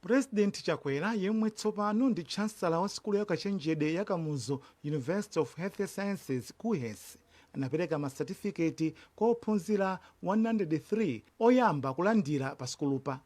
Purezidenti Chakwera, yemwe tsopano ndi Chancellor wa sukulu ya ukachenjede ya Kamuzu University of Health Sciences, KUHeS, anapereka masatifiketi kwa ophunzira 103 oyamba kulandira pa sukulupa.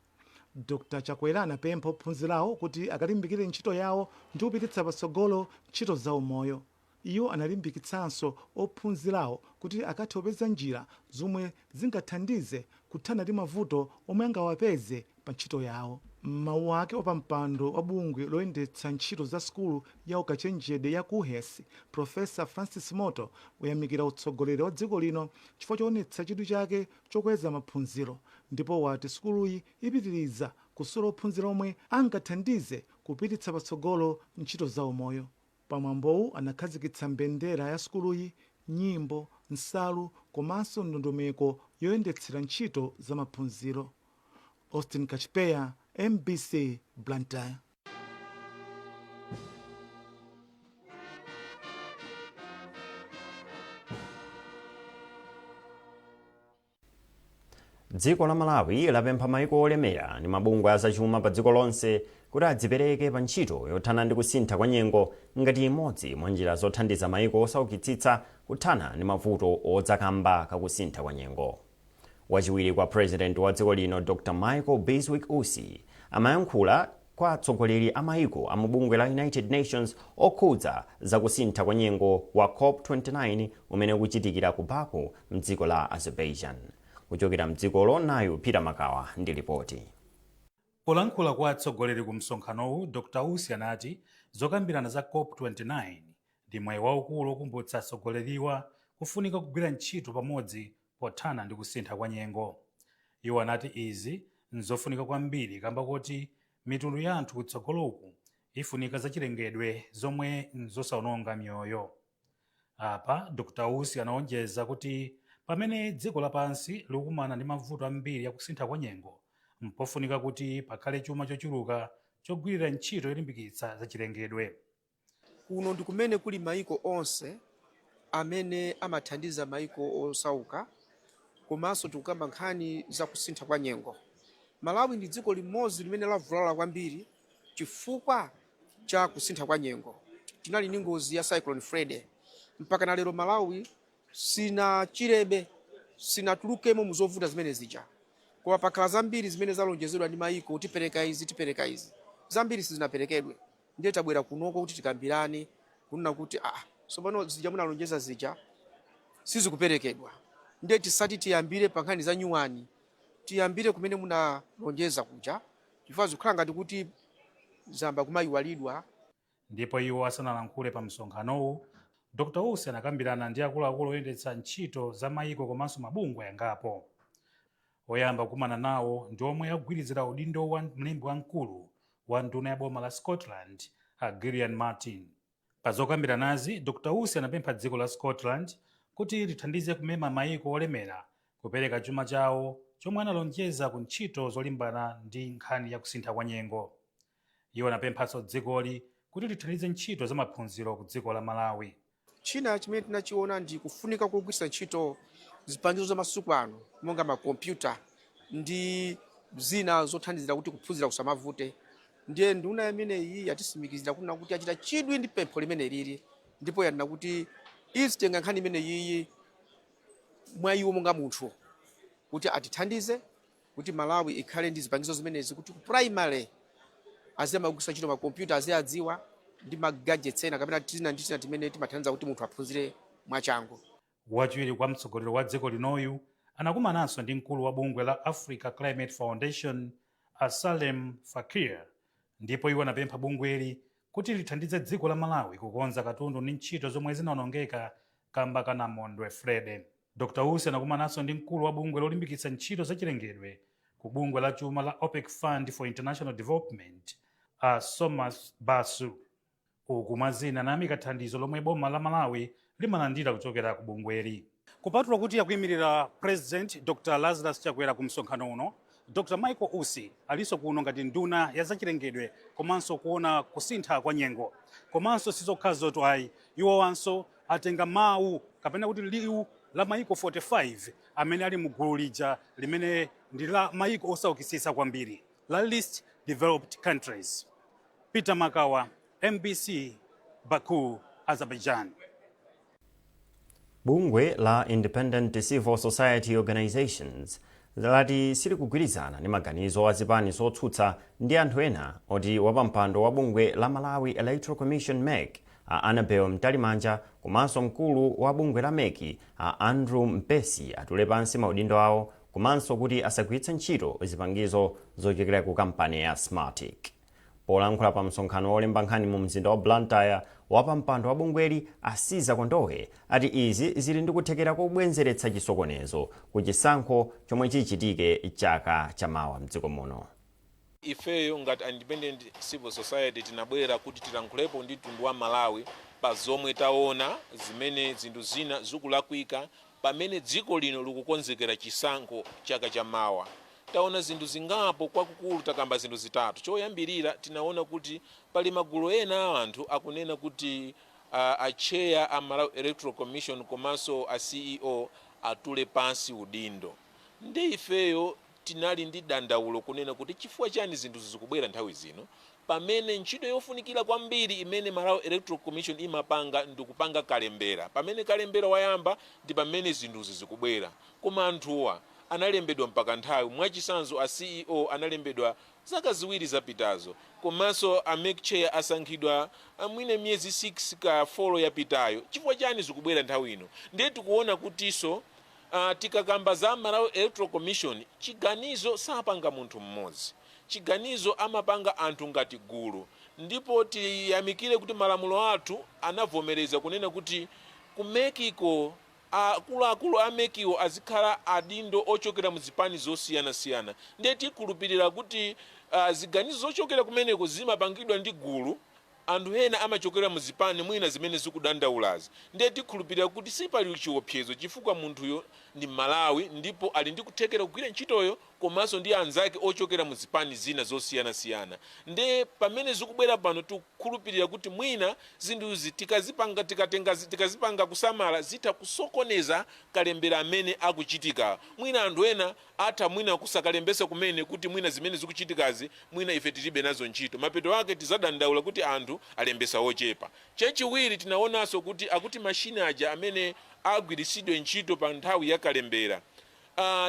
Dr Chakwera anapempha ophunzirawo kuti akalimbikire ntchito yawo ndi kupititsa patsogolo ntchito za umoyo. Iwo analimbikitsanso ophunzirawo kuti akathe kupeza njira zomwe zingathandize kuthana ndi mavuto omwe angawapeze pa ntchito yawo. M'mawu ake, wapampando wa bungwe loyendetsa ntchito za sukulu ya ukachenjede ya KUHeS, Professor Francis Moto, wayamikira utsogoleri wa dziko lino chifukwa choonetsa chidwi chake chokweza maphunziro ndipo wati sukuluyi ipitiriza kusula ophunzira omwe angathandize kupititsa patsogolo ntchito za umoyo. Pamwambowu anakhazikitsa mbendera ya sukuluyi, nyimbo, nsalu komanso ndondomeko yoyendetsera ntchito za maphunziro. Austin Kachipeya, MBC, Blantyre. Dziko la Malawi lapempha maiko olemera ndi mabungwe azachuma pa dziko lonse kuti adzipereke pa ntchito yothana ndi kusintha kwa nyengo ngati imodzi mwa njira zothandiza maiko osaukitsitsa kuthana ndi mavuto odza kamba ka kusintha kwa nyengo. Wachiwiri kwa President wa dziko lino Dr Michael Bizwick Usi amayankhula kwa atsogoleri a maiko a mu bungwe la United Nations okhudza za kusintha kwa nyengo wa COP29 umene ukuchitikira ku Baku mdziko la Azerbaijan. Kuchokera mdzikolo nayu Peter Makawa ndi lipoti. Polankhula kwa atsogoleri ku msonkhanowu, Dr Usi anati zokambirana za COP29 ndi mwayi waukulu okumbutsa atsogoleriwa kufunika kugwira ntchito pamodzi pothana ndi kusintha kwa nyengo. Iwo anati izi nzofunika kwambiri kamba koti mitundu ya anthu kutsogoloku ifunika zachilengedwe zomwe nzosaononga miyoyo. Apa Dr Usi anaonjeza kuti pamene dziko lapansi likukumana ndi mavuto ambiri akusintha kwa nyengo, mpofunika kuti pakhale chuma chochuluka chogwirira ntchito yolimbikitsa zachilengedwe. Kuno ndi kumene kuli maiko onse amene amathandiza maiko osauka komanso tikukamba nkhani za kusintha kwa nyengo. Malawi ndi dziko limodzi limene lavulala kwambiri chifukwa cha kusintha kwa nyengo. Tinali ndi ngozi ya Cyclone Freddy. Mpaka na lero Malawi sinachirebe, sinatulukemo mu zovuta zimene zija. Koma pakhala zambiri zimene zalonjezedwa ndi maiko, tipereka izi, tipereka izi. Zambiri sizinaperekedwe. Ndiye tabwera kunoko kuti tikambirane kunena kuti aa, tsopano zija munalonjeza zija sizikuperekedwa, ndiye tisati tiyambire pa nkhani za nyuwani, tiyambire kumene munalonjeza kuja, chifukwa zikukhala ngati kuti zayamba kumayiwalidwa. Ndipo iwo asanalankhule pa msonkhanowu, Dr Usi anakambirana ndi akuluakulu oyendetsa ntchito za maiko komanso mabungwe angapo. Oyamba kukumana nawo ndi omwe akugwirizira udindo wa mlembi wamkulu wa nduna ya boma la Scotland a Gillian Martin. Pa zokambiranazi, Dr Usi anapempha dziko la Scotland kuti lithandize kumema maiko olemera kupereka chuma chawo chomwe analonjeza ku ntchito zolimbana ndi nkhani ya kusintha kwa nyengo. Iwo anapemphanso dzikoli kuti lithandize ntchito za maphunziro ku dziko la Malawi. China chimene tinachiona ndi kufunika kogwiritsa ntchito zipangizo za masiku ano monga makompyuta ndi zina zothandizira kuti kuphunzira kusamavute. Ndiye nduna imeneyi yatitsimikizira kunena kuti yachita chidwi ndi pempho limene lili, ndipo yanena kuti izitenga nkhani imeneyiyi mwa iwo monga munthu kuti atithandize kuti Malawi ikhale ndi zipangizo zimenezi, kuti ku primary aziyamba kugwiritsa ntchito makompyuta, aziyadziwa, ndi ma gadgets ena kapena tina ndi tina timene timathandiza kuti munthu aphunzire mwachangu. Wachiwiri kwa mtsogoleri wa dziko linoyu anakumananso ndi mkulu wa bungwe la Africa Climate Foundation a Salem Fakir, ndipo iwo anapempha bungweli kuti lithandize dziko la Malawi kukonza katundu ndi ntchito zomwe zinaonongeka kamba ka namondwe Freddy. Dr Usi anakumananso ndi mkulu wa bungwe lolimbikitsa ntchito zachilengedwe ku bungwe la chuma la OPEC Fund for International Development a Solmaz Basu. Uku mwa zina anayamika thandizo lomwe boma la Malawi limalandira kuchokera ku bungweli. Kupatula kuti akuyimirira President Dr Lazarus Chakwera ku msonkhano uno, Dr Michael Usi alinso kuno ngati nduna ya zachilengedwe komanso kuona kusintha kwa nyengo. Komanso sizokhazotu ayi, iwowanso atenga mawu kapena kuti liwu la mayiko 45 amene ali mu gulu lija limene ndi la mayiko osaukitsitsa kwambiri la Least developed countries. Peter Makawa, MBC, Baku, Azerbaijan. Bungwe la Independent Civil Society Organizations lati silikugwirizana ndi maganizo a zipani zotsutsa ndi anthu ena oti wapampando wa bungwe la Malawi Electoral Commission, MEC, a Annabel Mtalimanja, komanso mkulu wa bungwe la MEC a Andrew Mpesi atule pansi maudindo awo, komanso kuti asagwiritse ntchito zipangizo zochokera ku kampani ya Smartmatic. Polankhula pa msonkhano wolemba nkhani mu mzinda wa Blantyre, wapampando wa bungweli a Caesar Kondowe ati izi zili ndi kuthekera kobwezeretsa chisokonezo ku chisankho chomwe chichitike chaka chamawa mdziko muno. Ifeyo ngati Independent Civil Society tinabwera kuti tilankhulepo ndi mtundu wa Malawi pa zomwe taona, zimene zinthu zina zikulakwika pamene dziko lino likukonzekera chisankho chaka chamawa. Taona zinthu zingapo, kwakukulu takamba zinthu zitatu. Choyambirira, tinaona kuti pali magulu ena a anthu akunena kuti a chair a Malawi Electoral Commission komanso a CEO atule pansi udindo. Ndi ifeyo tinali ndi dandaulo kunena kuti chifukwa chani zinthu zikubwera nthawi zino, pamene ntchito yofunikira kwambiri imene Malawi Electoral Commission imapanga ndikupanga kalembera? Pamene kalembera wayamba ndi pamene zinthuzi zikubwera, koma anthuwa analembedwa mpaka nthawi. Mwachitsanzo, a CEO analembedwa zaka 2 zapitazo, komanso a MEC chair asankhidwa mwine miyezi 6 ka 4 yapitayo. Chifukwa chani zikubwera nthawi ino? Ndiye tikuona kutinso tikakamba za Malawi Electoral Commission, chiganizo sapanga munthu mmodzi, chiganizo amapanga anthu ngati gulu. Ndipo tiyamikire kuti malamulo athu anavomereza kunena kuti ku MEC ko akuluakulu a MEC wo azikhala adindo ochokera mu zipani zosiyanasiyana. Ndiye tikhulupirira kuti ziganizo zochokera kumeneko zimapangidwa ndi gulu, anthu ena amachokera mu zipani mwina zimene zikudandaulazi. Ndiye tikhulupirira kuti sipali chiopsezo, chifukwa munthuyo ndi Malawi ndipo ali ndi kuthekera kugwira ntchitoyo, komanso ndi anzake ochokera mu zipani zina zosiyanasiyana. Ndiye pamene zikubwera pano, tikukhulupirira kuti mwina zinthuzi tikazipanga, tikatenga, tikazipanga kusamala, zitha kusokoneza kalembera amene akuchitika. Mwina anthu ena atha mwina kusakalembesa kumene, kuti mwina zimene zikuchitikazi mwina ife tilibe nazo ntchito. Mapeto ake tizadandaula kuti anthu alembesa ochepa. Chachiwiri, tinaonanso kuti akuti mashini aja amene agwiritsidwe ntchito pa nthawi ya kalembera,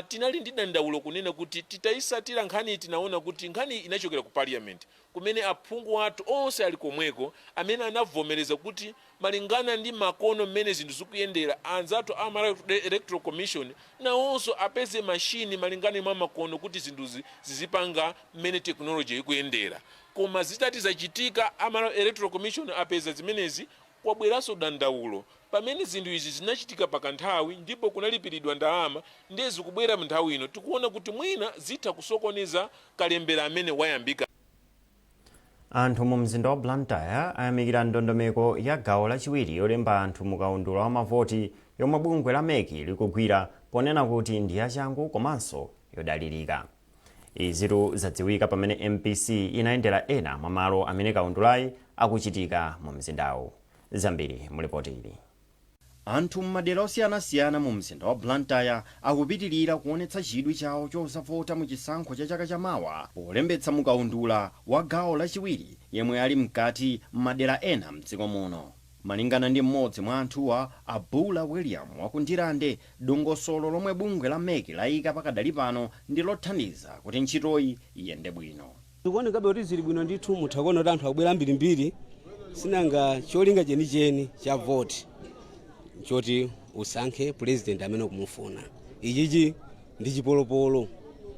tinali ndi dandaulo kunena kuti titayisatira nkhani, tinaona kuti nkhani inachokera ku Parliament, kumene aphungu athu onse ali komweko, amene anavomereza kuti malingana ndi makono mmene zinthu zikuyendera, anzathu a Malawi Electoral Commission nawonso apeze mashini malingana mwa makono kuti zinthuzi zizipanga mmene technology ikuyendera. Koma zitati zachitika, a Malawi Electoral Commission apeza zimenezi, kwabweranso dandaulo pamene zinthu izi zinachitika pakanthawi ndipo kunalipiridwa ndalama. Ndiye zikubwera mnthawi ino, tikuona kuti mwina zitha kusokoneza kalembera amene wayambika. Anthu mu mzinda wa Blantyre ayamikira ndondomeko ya gawo lachiwiri yolemba anthu mu kaundula wa mavoti yomwe bungwe la MEC likugwira, ponena kuti ndi yachangu komanso yodalirika. Izitu zadziwika pamene MBC inayendera ena mwa malo amene kaundulayi akuchitika mu mzindawu. Zambiri mulipoti ili. Anthu m'madera osiyanasiyana mu mzinda wa Blantyre akupitirira kuonetsa chidwi chawo chozavota mu chisankho cha chaka chamawa polembetsa mukaundula wa gawo lachiwiri yemwe ali mkati m'madera ena mdziko muno. Malingana ndi mmodzi mwa anthuwa, Abula William wakundirande, dongosolo lomwe bungwe la MEC layika pakadali pano ndi lothandiza kuti ntchitoyi iyende bwino. Zikuonekabe kuti zili bwino ndithu. Mutha kuona kuti anthu akubwera mbirimbiri. Sinanga cholinga chenicheni cha voti choti usankhe president amene ukumufuna. Ichichi ndi chipolopolo,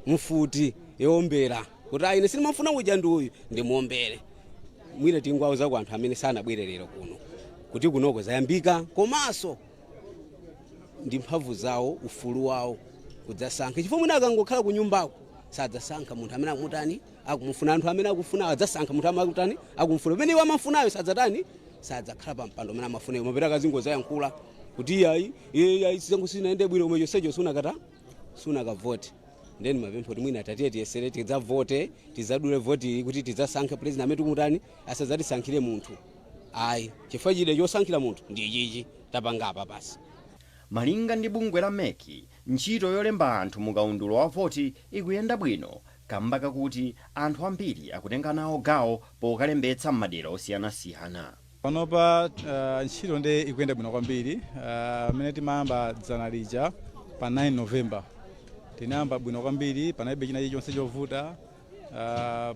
mfuti yowombera kuti ayi, ine sindimafuna uja, ndi uyu ndimuwombere. Mwina tingwauza ku anthu amene sanabwere lero kuno kuti kunoko zayambika, komanso ndi mphamvu zawo, ufulu wawo kudzasankha, chifukwa mwina akangokhala ku nyumbako sadzasankha munthu amene akumutani, akumufuna. Anthu amene akufuna adzasankha munthu amene akutani, akumufuna. Pamene iwo amafunayo sadzatani, sadzakhala pa mpando amene amafunayo. Mapita akazingozayankhula kuti iyayi, iyayi, chisankho sichinaende bwino, koma chonsecho sunakata, sunakavote. Then mapempho kuti mwina tatiye tiyesere tidzavote, tidzadule voti kuti tidzasankhe president amene tikumutani, asadzatisankhire munthu ayi, chifukwa chide chosankhira munthu ndi ichichi tapanga apa basi. Malinga ndi bungwe la MEC, ntchito yolemba anthu mukaundula wa voti ikuyenda bwino. Kamba kakuti anthu ambiri akutenga nawo gawo pokalembetsa m'madera osiyanasiyana. Panopa ntchito nde ikuyenda bwino kwambiri. Amene timayamba dzana lija pa 9 November, tinayamba bwino kwambiri, panalibe china chilichonse chovuta.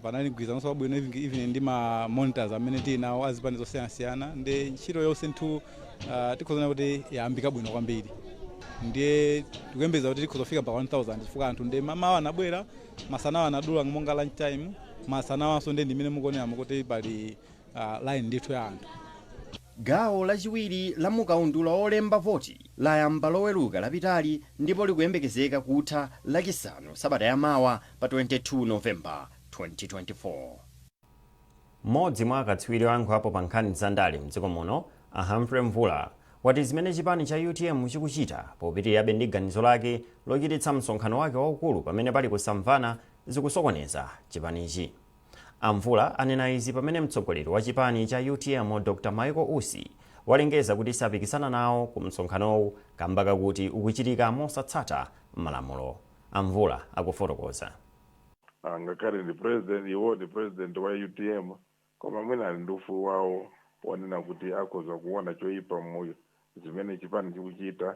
Panali mgwirizanonso wabwino even ndi ma monitors amene tili nawo azipani zosiyanasiyana. Ndi ntchito yonse nthu tikhozana kuti yayambika bwino kwambiri. Ndiye tikuyembekeza kuti tikhoza kufika pa 1000, chifukwa anthu ndi mamawa anabwera, masanawa anadula monga lunch time, masanawanso ndi ndimene mukuoneramo kuti pali line ndithu ya anthu. Gawo lachiwiri la mukaundula olemba voti layamba Loweruka lapitali ndipo likuyembekezeka kutha Lachisanu sabata yamawa pa 22 Novemba 2024. Mmodzi mwa akatswiri oyankhulapo pa nkhani za ndale mdziko muno, a Humphrey Mvula, wati zimene chipani cha UTM chikuchita popitirirabe ndi ganizo lake lochititsa msonkhano wake waukulu pamene pali kusamvana zikusokoneza chipanichi. Amvula anena izi pamene mtsogoleri wa chipani cha UTM, Dr Michael Usi, walengeza kuti sapikisana nawo ku msonkhanowu kamba kakuti ukuchitika mosatsata malamulo. Amvula akufotokoza. Ngakhale ndi president, iwo ndi president wa UTM, koma mwina ali ndi ufulu wawo wonena kuti akhoza kuona choyipa mu zimene chipani chikuchita,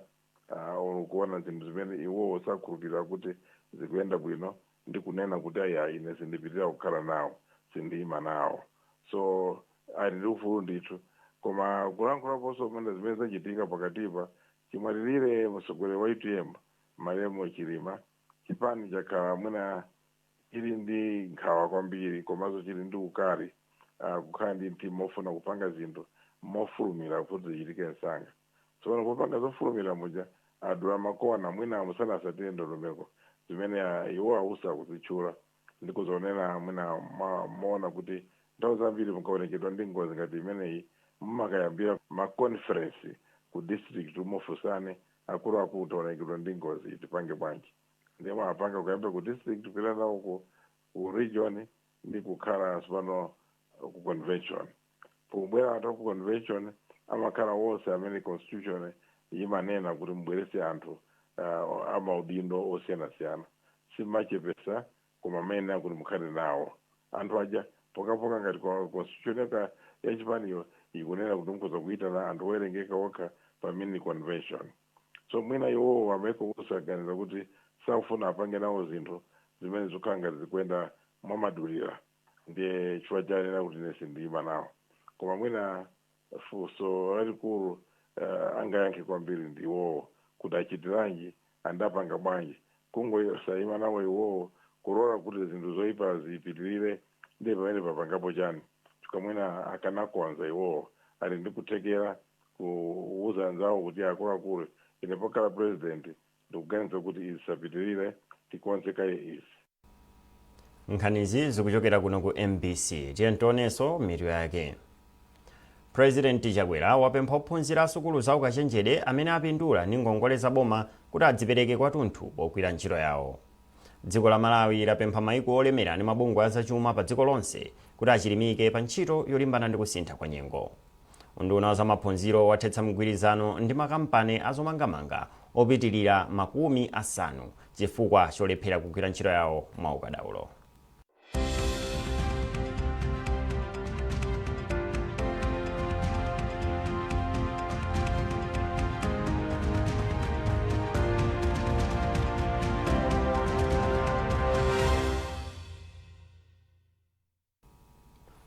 or kuona zinthu zimene iwowo sakhulupirira kuti zikuyenda bwino ndi kunena kuti, "Ayi, ine sindipitirira kukhala nawo, sindiyima nawo." So ali ndi ufulu ndithu. Koma kulankhulaponso kumene zimene zachitika pakatipa, chimwalirire mtsogoleri wa UTM, malemu Chilima, chipani chakhala mwina chili ndi nkhawa kwambiri, komanso chili ndi ukali, kukhala ndi mtima ofuna kupanga zinthu mofulumira kuti zichitike msanga. Tsopano popanga zofulumira muja adula makona, mwina musanasatire ndondomeko zimene iwo ausa kuzitchula. Ndikuzonena mwina moona kuti nthawi zambiri mukaonekedwa ndi ngozi ngati imeneyi, mumakayambira ma conference ku district, mufunsane akuluakulu, "Taonekedwa ndi ngozi, tipange bwanji?" Ndiye mwapanga kuyambira ku district, kupita nawo ku region ndi kukhala tsopano ku convention. Pobwera anthu ku convention, amakhala wonse amene constitution imanena kuti mubwerese anthu amaudindo osiyanasiyana. Simachepesa, koma amene kuti mukhale nawo anthu aja pokapoka ngati constitution yachipaniyo ikunena kuti mukhoza kuitana anthu owerengeka okha pa mini convention. So mwina iwowo ameko kusaganiza kuti sakufuna apange nawo zinthu zimene zikukhala ngati zikuyenda mwamadulira, ndiye chifukwa chanena kuti ine sindiyima nawo. Koma mwina funso lalikulu angayankhe kwambiri ndi iwowo kuti achitiranji, andapanga bwanji kungosayima nawo iwowo, kulola kuti zinthu zoyipa zipitirire, ndiye pamene papangapo chani? Chifukwa mwina akanakonza iwowo, ali ndi kuthekera kuuza anzawo kuti, "Akuluakulu, ine pokhala president ndikuganiza kuti izi zisapitirire, tikonze kaye izi." Nkhanizi zikuchokera kuno ku MBC. Tiye tionenso mitu yake. President Chakwera wapempha ophunzira asukulu za ukachenjede amene apindula ndi ngongole za boma kuti adzipereke kwathunthu pogwira ntchito yawo. Dziko la Malawi lapempha maiko olemera ndi mabungwe azachuma pa dziko lonse kuti achilimike pa ntchito yolimbana ndi kusintha kwa nyengo. Unduna wa zamaphunziro wathetsa mgwirizano ndi makampani azomangamanga opitilira 50 chifukwa cholephera kugwira ntchito yawo mwaukadaulo.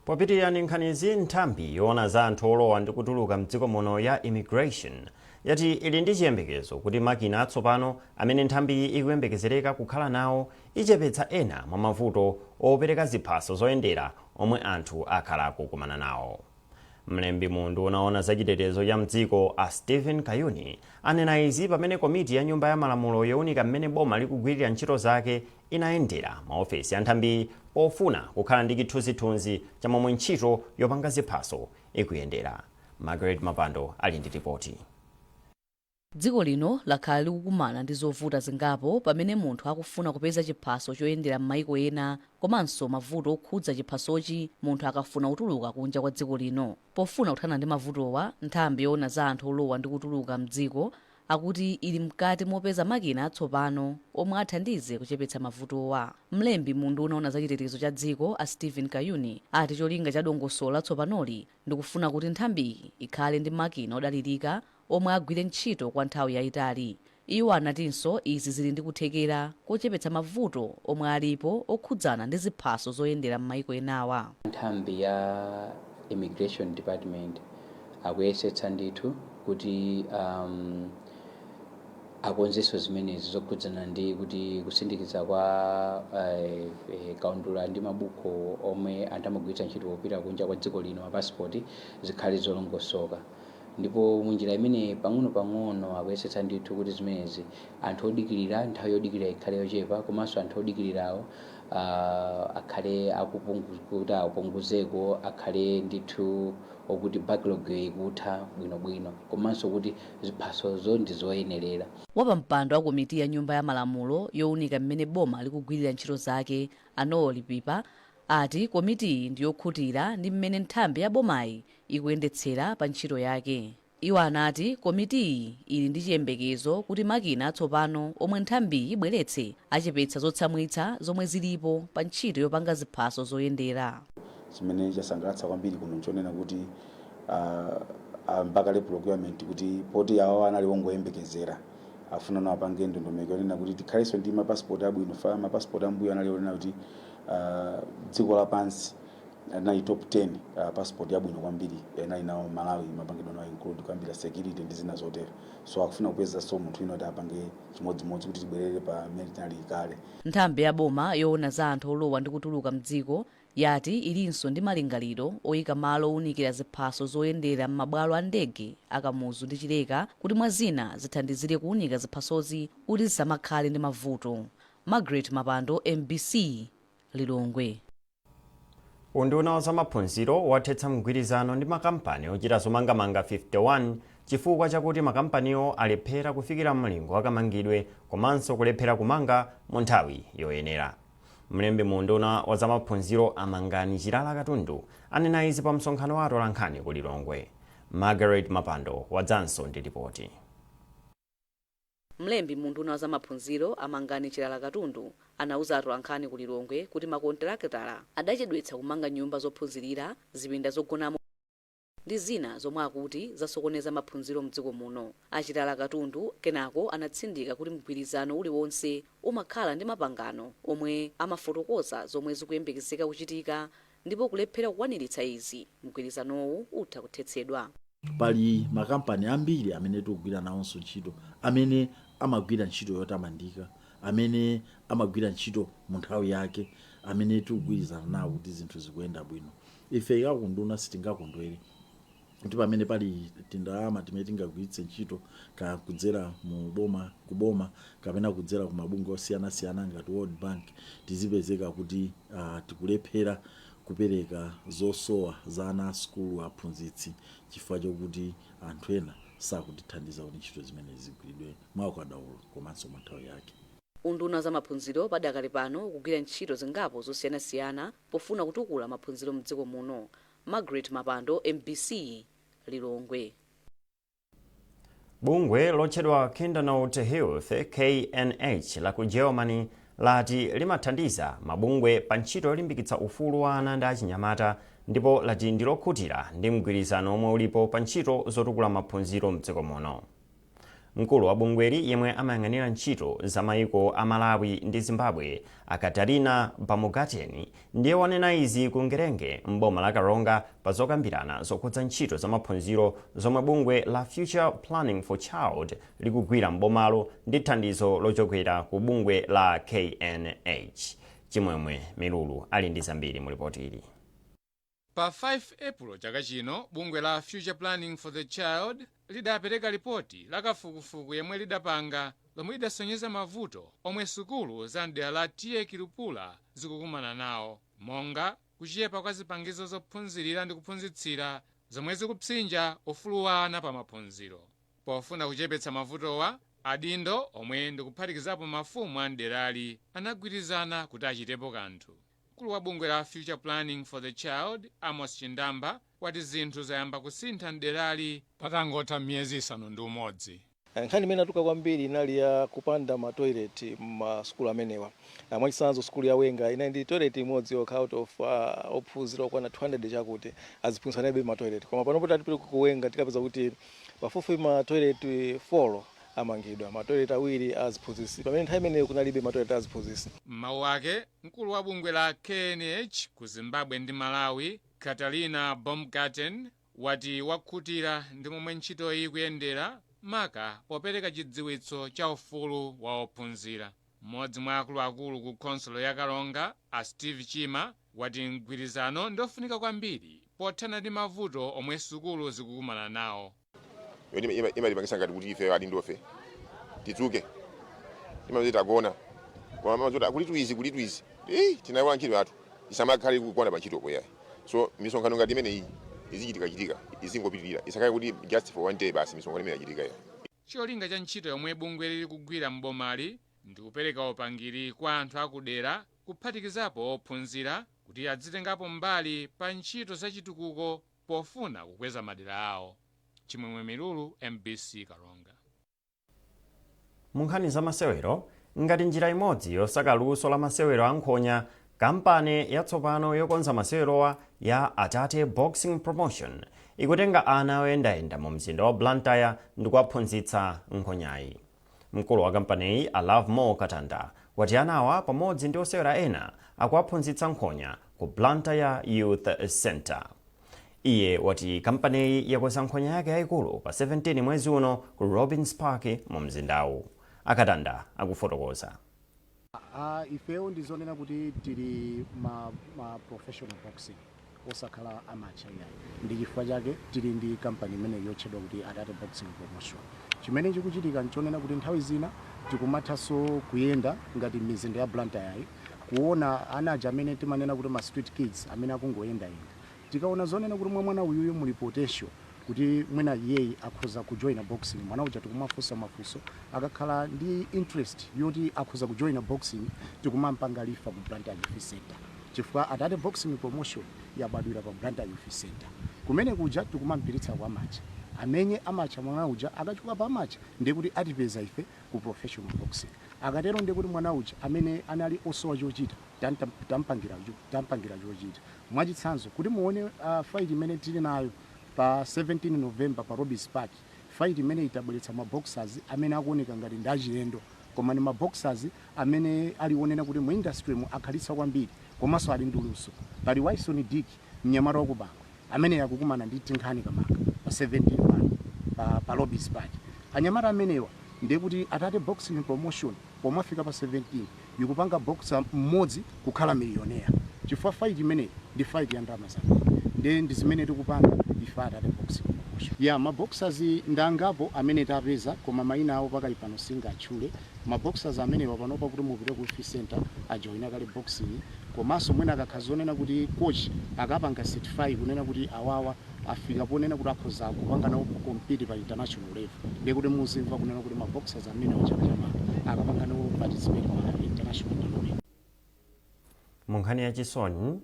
Popitirira ndi nkhanizi, nthambi yoona za anthu olowa ndi kutuluka mdziko muno ya Immigration yati ili ndi chiyembekezo kuti makina atsopano amene nthambiyi ikuyembekezereka kukhala nawo ichepetsa ena mwa mavuto opereka ziphaso zoyendera omwe anthu akhala akukumana nawo. Mlembi mu unduna oona zachitetezo cha mdziko, a Stephen Kayuni, anena izi pamene komiti ya Nyumba ya Malamulo yowunika mmene boma likugwirira ntchito zake inayendera maofesi a nthambiyi pofuna kukhala ndi chithunzithunzi cha momwe ntchito yopanga ziphaso ikuyendera. Margaret Mapando ali ndi ripoti. Dziko lino lakhala likukumana ndi zovuta zingapo pamene munthu akufuna kupeza chiphaso choyendera m'mayiko ena, komanso mavuto okhudza chiphasochi munthu akafuna kutuluka kunja kwa dziko lino. Pofuna kuthana ndi mavutowa, nthambi yoona za anthu olowa ndi kutuluka mdziko Akuti ili mkati mopeza makina atsopano omwe athandize kuchepetsa mavutowa. Mlembi mu unduna oona za chitetezo cha dziko, a Stephen Kayuni, ati cholinga cha dongosolo latsopanoli ndikufuna kuti nthambiyi ikhale ndi makina odalirika omwe agwire ntchito kwa nthawi yayitali. Iwo anatinso izi zili ndi kuthekera kochepetsa mavuto omwe alipo okhudzana ndi ziphaso zoyendera m'mayiko enawa. Nthambi ya Immigration Department akuyesetsa ndithu kuti akonzenso zimenezi zokhudzana ndi kuti kusindikiza kwa kaundula ndi mabuku omwe anthu amagwiritsa ntchito popita kunja kwa dziko lino, mapasipoti, zikhale zolongosoka. Ndipo munjira imene pang'ono-pang'ono akuyesetsa ndithu kuti zimenezi, anthu odikirira, nthawi yodikirira ikhale yochepa, komanso anthu odikirirawo akhale kuti apunguzeko, akhale ndithu okuti backlog ikutha bwinobwino, komanso kuti ziphasozo ndi zoyenerera. Wapampando wa komiti ya Nyumba ya Malamulo yowunika mmene boma likugwirira ntchito zake, a Noel Lipipa, ati komitiyi ndiyokhutira ndi mmene nthambi ya bomayi ikuyendetsera pa ntchito yake. Iwo anati komitiyi ili ndi chiyembekezo kuti makina atsopano omwe nthambiyi ibweretse achepetsa zotsamwitsa zomwe zilipo pa ntchito yopanga ziphaso zoyendera. Chimene chasangalatsa kwambiri kuno nchonena kuti mpakale procurement, kuti poti awo anali ongoyembekezera, afuna nawo apange ndondomeko yonena kuti tikhalenso ndi mapasipoti abwino. Fa mapasipoti ambuyo anali onena kuti dziko lapansi anali top 10 passport yabwino kwambiri inali nawo Malawi, mapangidwe nawo include kuyambira security ndi zina zotero. So akufuna kupezanso munthu wina kuti apange chimodzimodzi kuti tibwerere pa mmene tinali kale. Nthambi ya boma yoona za anthu olowa ndi kutuluka mdziko yati ilinso ndi malingaliro oyika malo owunikira ziphaso zoyendera m'mabwalo a ndege a Kamuzu ndi Chileka, kuti mwa zina zithandizire kuwunika ziphasozi kuti zisamakhale ndi mavuto. Margaret Mapando, MBC, Lilongwe. Unduna wa zamaphunziro wathetsa mgwirizano ndi makampani ochita zomangamanga 51 chifukwa chakuti makampaniwo alephera kufikira mlingo wakamangidwe komanso kulephera kumanga mu nthawi yoyenera. Mlembi mu unduna wa zamaphunziro, Amangani Chilala Katundu, anena izi pa msonkhano wa atolankhani ku Lilongwe. Margaret Mapando wadzanso ndi ripoti. Mlembi mu unduna wa zamaphunziro, Amangani Chilala Katundu, anauza atolankhani ku Lilongwe kuti makontilakitala adachedwetsa kumanga nyumba zophunzirira, zipinda zogonamo ndi zina zomwe akuti zasokoneza maphunziro mdziko muno. Achilala Katundu kenako anatsindika kuti mgwirizano uliwonse umakhala ndi mapangano omwe amafotokoza zomwe zikuyembekezeka kuchitika, ndipo kulephera kukwaniritsa izi, mgwirizanowu utha kuthetsedwa. Pali makampani ambiri amene tikugwira nawonso ntchito, amene amagwira ntchito yotamandika, amene amagwira ntchito mu nthawi yake, amene tikugwirizana nawo kuti zinthu zikuyenda bwino. Ife ikaunduna sitingakondwere kuti pamene pali tindalama timene tingagwiritse ntchito ka kudzera mu boma, kuboma kapena kudzera ku mabungwe osiyanasiyana ngati World Bank, tizipezeka kuti tikulephera kupereka zosowa za ana a sukulu, aphunzitsi, chifukwa chokuti anthu ena sakutithandiza kuti ntchito zimene zigwiridwe mwaukadaulo komanso mwa nthawi yake. Unduna wa zamaphunziro padakali pano ukugwira ntchito zingapo zosiyanasiyana pofuna kutukula maphunziro mdziko muno. Margaret Mapando, MBC, Lilongwe. Bungwe lotchedwa Kindernothilfe, KNH, la ku Germany lati limathandiza mabungwe pa ntchito yolimbikitsa ufulu wa ana ndi achinyamata, ndipo lati ndi lokhutira ndi mgwirizano omwe ulipo pa ntchito zotukula maphunziro mdziko muno. Mkulu wa bungweli yemwe amayang'anira ntchito za mayiko a Malawi ndi Zimbabwe, a Katarina Baumgarten, ndiye wanena izi ku Ngerenge m'boma la Karonga pa zokambirana zokhudza ntchito za maphunziro zomwe bungwe la Future Planning for Child likugwira m'bomalo ndi thandizo lochokera ku bungwe la KNH. Chimwemwe Milulu ali ndi zambiri mu ripoti ili. Pa 5 Epulo chaka chino, bungwe la Future Planning for the Child lidapereka ripoti la kafukufuku yemwe lidapanga, lomwe lidasonyeza mavuto omwe sukulu za mdera la T/A Kilupula zikukumana nawo, monga kuchepa kwa zipangizo zophunzirira ndi kuphunzitsira, zomwe zikupsinja ufulu wa ana pa maphunziro. Pofuna kuchepetsa mavutowa, adindo omwe ndikuphatikizapo mafumu a mderali anagwirizana kuti achitepo kanthu. Mkulu wa bungwe la Future Planning for the Child, Amos Chindamba, wati zinthu zayamba kusintha mderali patangotha miyezi 6. Nkhani imene inatuluka kwambiri inali ya kupanda ma toilet m'masukulu amenewa. Mwachitsanzo, sukulu ya Wenga inali ndi toilet imodzi yokha out of ophunzira okwana 200, chakuti aziphunzitsa analibe ma toilet. Koma panopo tatipite ku Wenga, tikapeza kuti pafupifupi ma toilet 4 amangidwa, ma toilet awiri aziphunzitsi, pamene nthawi imeneyo kunalibe ma toilet aziphunzitsi. M'mawu ake, mkulu wa bungwe la KNH ku Zimbabwe ndi Malawi, Catalina Baumgarten, wati wakhutira ndi momwe ntchitoyi ikuyendera, maka popereka chidziwitso cha ufulu wa ophunzira. Mmodzi mwa akuluakulu ku khonsolo ya Karonga, a Steve Chima, wati mgwirizano ndofunika kwambiri pothana ndi mavuto omwe sukulu zikukumana nawo. Imatipangisa ngati kuti ife adindofe tidzuke, timamati tagona, koma amazoti kulitu izi, kulitu izi, tinayiwala ntchito yathu, isamakhale kugona pa ntchitopo yayi. So misonkhano ngati imeneyi izichitikachitika, izingopitirira, isakhale kuti just for one day basi misonkhano imene yachitika ya. Cholinga cha ntchito yomwe bungwe lili kugwira m'bomali ndi kupereka upangiri kwa anthu akudera, kuphatikizapo ophunzira, kuti adzitengapo mbali pa ntchito zachitukuko pofuna kukweza madera awo. Chimwemwe Milulu, MBC, Karonga. Mu nkhani za masewero, ngati njira imodzi yosaka luso la masewero ankhonya, kampani yatsopano yokonza masewerowa ya Atate Boxing Promotion ikutenga ana oyendayenda mu mzinda wa Blantyre ndi kuwaphunzitsa nkhonyayi. Mkulu wa kampaniyi, a Lovemore Katanda, wati anawa pamodzi ndi osewera ena akuwaphunzitsa nkhonya ku Blantyre Youth Center. Iye wati kampaniyi yakonza nkhonya yake yayikulu pa 17 mwezi uno ku Robins Park mu mzindawu. Akatanda akufotokoza. Ifeyo ndizonena kuti tili ma professional boxing, osakhala amateur iyayi. Ndi chifukwa chake tili ndi kampani imene yotchedwa kuti Atate Boxing Promotion. Chimene chikuchitika nchonena kuti nthawi zina tikumathanso kuyenda ngati mizinda ya Blantyre, kuona ana aja amene timanena kuti ma street kids amene akungoyendayenda. Tikaona zonena kuti mwa mwana uyuyu muli potential kuti mwina iyeyi akhoza kujoina boxing, mwana uja tikumafunsa mafunso, akakhala ndi interest yoti akhoza kujoina boxing, tikumampanga refer ku Blantyre Youth Center, chifukwa Atate Boxing Promotion yabadwira pa Blantyre Youth Center. Kumene kuja tikumampititsa kwa amateur, amenye amateur. Mwana uja akachoka pa amateur, ndiye kuti atipeza ife ku professional boxing. Akatero ndiye kuti mwana uja amene anali osowa chochita tampangira chochita. Mwachitsanzo, kuti muone fight imene tili nayo pa 17 November pa Robins Park, fight imene itabweretsa maboxers amene akuoneka ngati ndi achilendo, koma ni maboxers amene alionena kuti mu industry mu akhalitsa kwambiri komanso ali ndi luso. Pali Wison Dick, mnyamata wa ku Bangwe, amene akukumana ndi Tinkhani Kamanga pa 17 pano pa Robins Park. Anyamata amenewa, ndiye kuti Atate Boxing Promotion pomafika pa 17 ikupanga boxer mmodzi kukhala millionaire, chifukwa fight imeneyi ndi fight ya ndalama zambiri. Ndiye ndi zimene tikupanga ife Atate Boxing Promotion. Ya maboxers ndangapo amene tapeza, koma mayina awo pakali pano singatchule. Maboxers amenewa panopa kuti mupite ku youth center, ajoina kale boxing, komanso mwina akakhala zonena kuti coach akapanga certify kunena kuti awawa afika ponena kuti akhoza kupanga nawo compete pa international level, ndiye kuti muzimva kunena kuti maboxers amene chaka chamawa akapanga nawo participate pa international tournament. Mu nkhani yachisoni,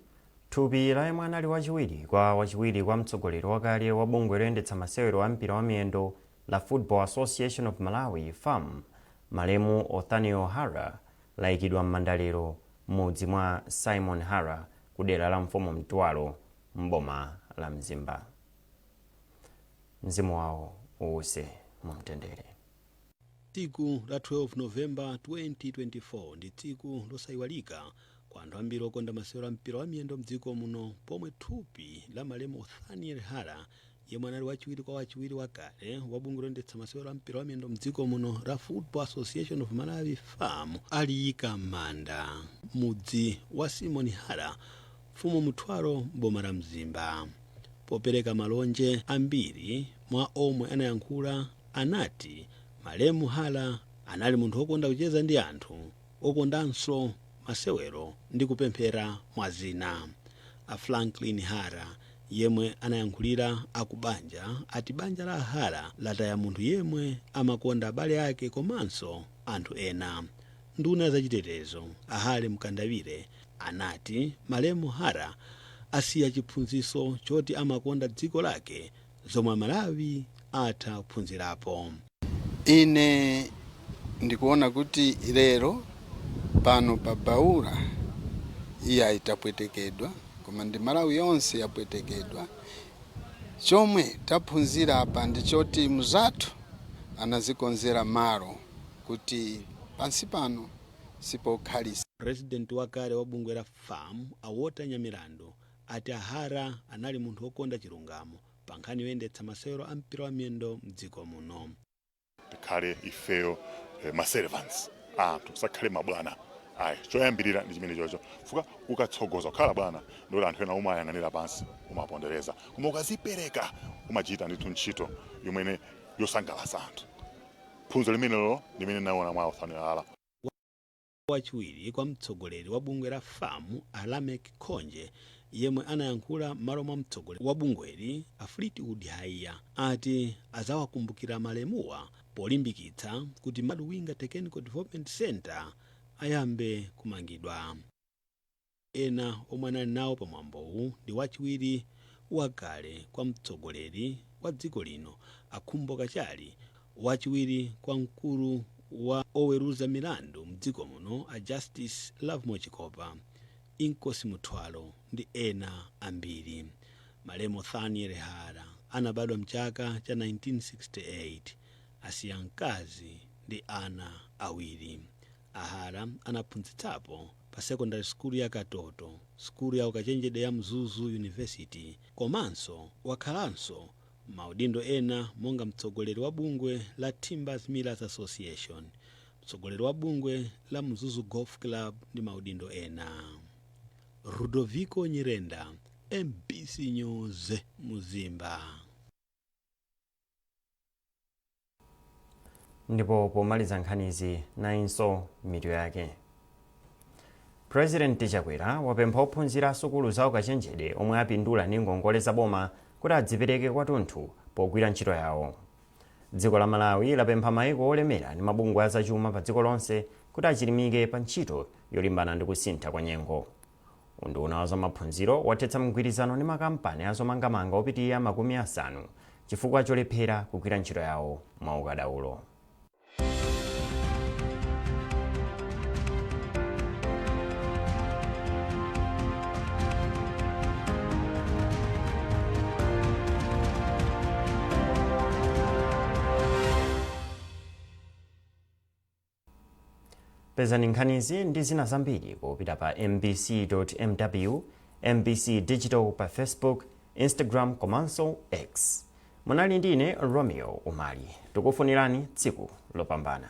thupi la yemwe anali wachiwiri kwa mtsogoleri wakale wa bungwe loyendetsa masewero a mpira wa miyendo la Football Association of Malawi, FAM, malemu Othaniel Hara, layikidwa m'manda lero m'mudzi mwa Simon Hara ku dera la Mfumu Mtwalo m'boma la Mzimba. Mzimu wawo uwuse mumtendere. Tsiku la 12 Novemba 2024 ndi tsiku losayiwalika kwa anthu ambiri okonda masewero a mpira wa miyendo mdziko muno, pomwe thupi la malemu Othaniel Hara, yemwe anali wachiwiri kwa wachiwiri wakale wa bungwe loyendetsa masewero a mpira wa miyendo mdziko muno la Football Association of Malawi, FAM, aliyika m'manda mudzi wa Simon Hara, mfumu Mthwalo, m'boma la Mzimba. Popereka malonje, ambiri mwa omwe anayankhula anati malemu Hara anali munthu wokonda kucheza ndi anthu, okondanso masewero ndi kupemphera, mwa zina. A Franklin Hara, yemwe anayankhulira akubanja, ati banja la Hara lataya munthu yemwe amakonda abale ake komanso anthu ena. Nduna zachitetezo a Harry Mkandawire anati malemu Hara asiya chiphunzitso choti amakonda dziko lake, zomwe Amalawi atha kuphunzirapo. Ine ndikuona kuti lero pano pa Baula iya itapwetekedwa, koma ndi Malawi yonse yapwetekedwa. Chomwe taphunzira apa ndi choti mzathu anazikonzera malo kuti pansi pano sipokhalisa. Purezidenti wakale wa bungwe la FAM, a Walter Nyamilandu, ati a Hara anali munthu wokonda chilungamo pa nkhani yoyendetsa masewero a mpira wa miyendo mdziko muno. Tikhale ifeyo ma servants a anthu, tisakhale mabwana ayi. Choyambirira ndi chimene chocho, fuka ukatsogoza kukhala bwana ndikuti anthu ena umayang'anira pansi, umapondereza, koma ukazipereka umachita ndithu ntchito yomwene yosangalatsa anthu. Phunziro limenelo limene naona mwa Othaniel Hara. Wachiwiri kwa mtsogoleri wa bungwe la FAM, a Lameck Khonje, yemwe anayankhula m'malo mwa mtsogoleri wa bungweli, a Fleetwood Haiya, ati azawakumbukira malemuwa polimbikitsa kuti Luwinga Technical Development Center ayambe kumangidwa. Ena omwe anali nawo pamwambowu ndi wachiwiri wakale kwa mtsogoleri wa dziko lino, a Khumbo Kachali, wachiwiri kwa mkulu wa oweruza milandu mdziko muno, a Justice Lovemore Chikopa, Inkosi Muthwalo ndi ena ambiri. Malemu Othaniel Hara anabadwa mchaka cha 1968. Asiya mkazi ndi ana awiri. A Hara anaphunzitsapo pa secondary school ya Katoto, sukulu ya ukachenjede ya Mzuzu University, komanso wakhalanso maudindo ena monga mtsogoleri wa bungwe la Timbers Millers Association, mtsogoleri wa bungwe la Mzuzu Golf Club ndi maudindo ena. Rudoviko Nyirenda, MBC News, Mzimba. Ndipo pomaliza nkhanizi, nayinso mitu yake. President Chakwera wapempha ophunzira asukulu za ukachenjede omwe apindula ndi ngongole za boma kuti adzipereke kwathunthu pogwira ntchito yawo. Dziko la Malawi lapempha maiko olemera ndi mabungwe azachuma pa dziko lonse kuti achilimike pa ntchito yolimbana ndi kusintha kwa nyengo. Unduna wa zamaphunziro wathetsa mgwirizano ndi makampani azomangamanga opitirira 50 chifukwa cholephera kugwira ntchito yawo mwaukadaulo. Pezani nkhanizi ndi zina zambiri popita pa mbc.mw, MBC Digital pa Facebook, Instagram komanso X. Munali ndine Romeo Umali. Tikufunirani tsiku lopambana.